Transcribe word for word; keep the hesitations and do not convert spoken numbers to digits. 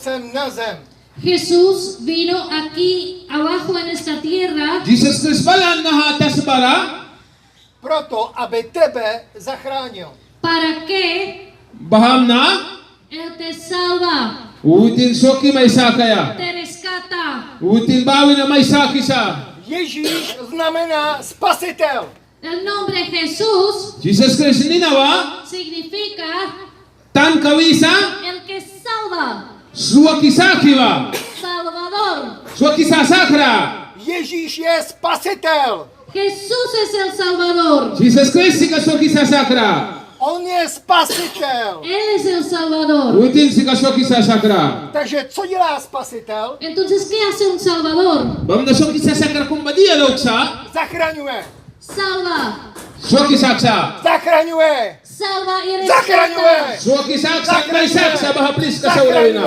Sem na zem. Jesús vino aquí abajo en esta tierra Jisas Kraist balan naha tasbara. Proto, aby tebe zachránil. Para que Bahamna. Él te salva, Witin swaki mai sakaia. Te rescata. Witin ba wina mai sakisa. Ježíš znamená spasitel. El nombre Jesús Jisas Kraist nina ba. Significa Tanka wisa. El que salva. Swaki saki ba. Salvador. Swaki sasakra. Ježíš je spasitel. Jesús es el Salvador. Jisas Kraist sika swaki sasakra. On je spasitel. Él es el Salvador. Witin sika swaki sasakra. Takže co dělá spasitel? Entonces, ¿qué hace un Salvador? Bamna swaki sasakra kum ba dia dauksa. Zachraňuje. Salva. Swaki saksa. Zachraňuje. Salva y Zachraňuje. Rescata. Swaki saksa, mai saksa baha pliska saura wina.